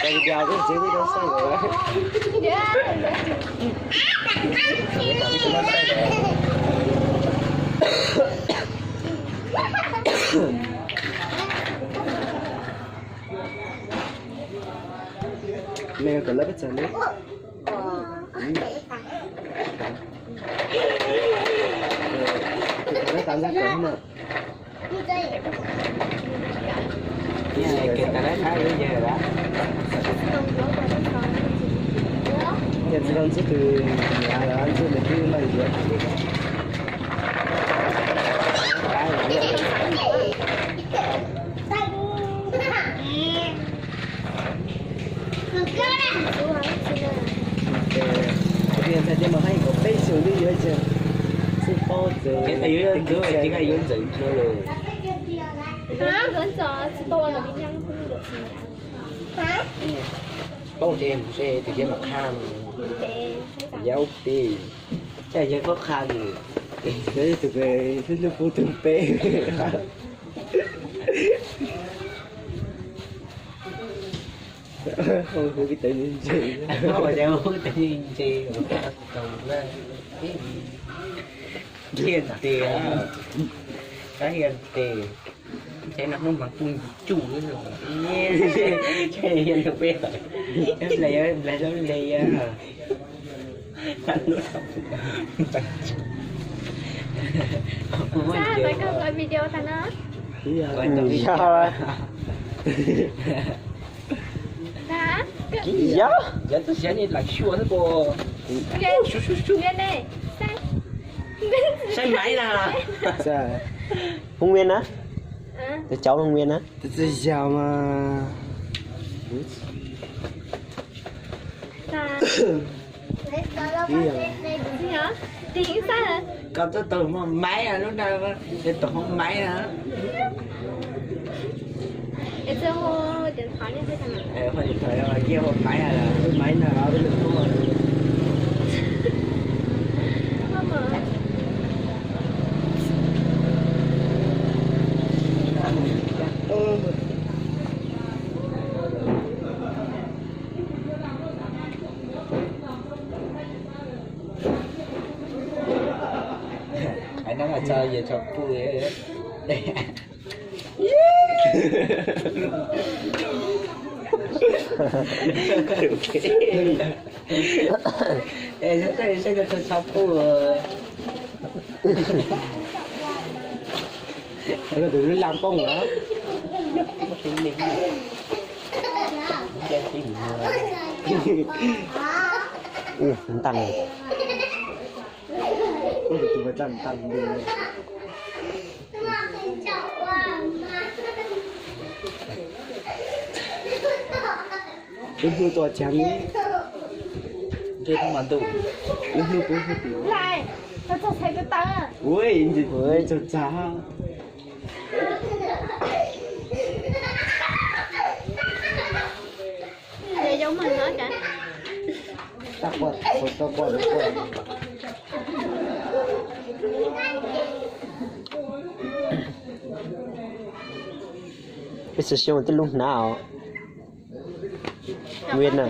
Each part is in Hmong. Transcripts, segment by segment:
Video twb txiv twb tau saib lawm. Nws kom lawv peb txog li. Tus tau lab tas ntxab kawm no. Tus tau lab tas lub yawg lawm. Yog tsis tau ntxub tus niam los ntxub nws twb npaj yuav. Tus ntxhais tias mas haj yam kom peb xyoos twb yuav tsis xub paub txawm. Yuav ntxawm dua lawm. Paub tias mus se tus yawg mas qha, yawg ub peb, cas yawg paub qha li. Tus hlub hlub pub tus peb. Hu kiag tawv ntse, hu kiag tawv ntse, qhia tes, qhia tes, ces no hnub mas kuj tsuj, ces yog peb, le, le, le. Yog. Yog. Saib maiv na. Hmoob Nwiaj na. Cov Hmoob Nwiaj na. Tsis yog mas. Koj tuaj tau hmo maiv lub no, tuaj hmo maiv na. Ua li thov cia ua maiv na, maiv na. Hais no mas tso yawg tso puj. Es, saib tso tso puj. Tus lub laj poob lawm. Ntag. Lub hnub tuaj tsev, lub hnub puv hnub tim. Ua, txog txag. Peb xyoo xyoo twb lub hnav os. Nwiaj na.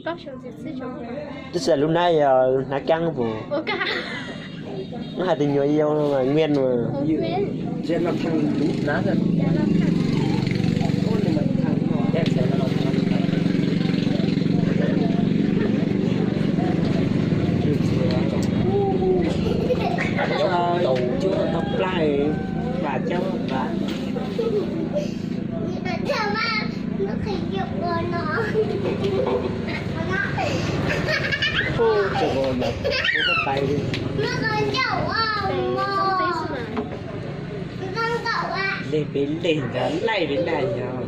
Twb tsis lub hnav, yog hnav kaab puas? Hais tias nyuam yau Nwiaj no. Tau plaag, vas coob vas. Leg peb leg ntag, laij peb laij yog.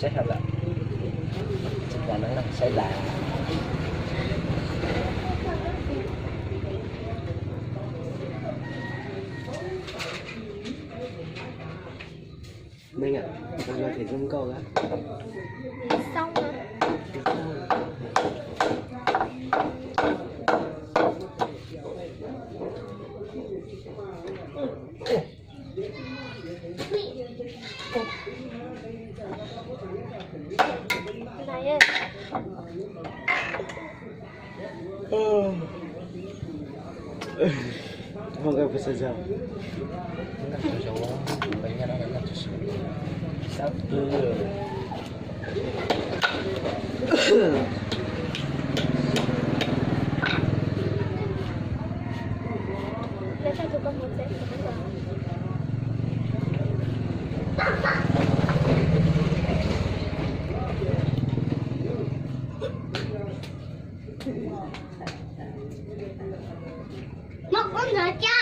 saib hauv lawm. Tsis pom neeg no saib lawm. Neeg, no ces zoo nkauj lawm. Xoob. Moj kub ntxhov caj.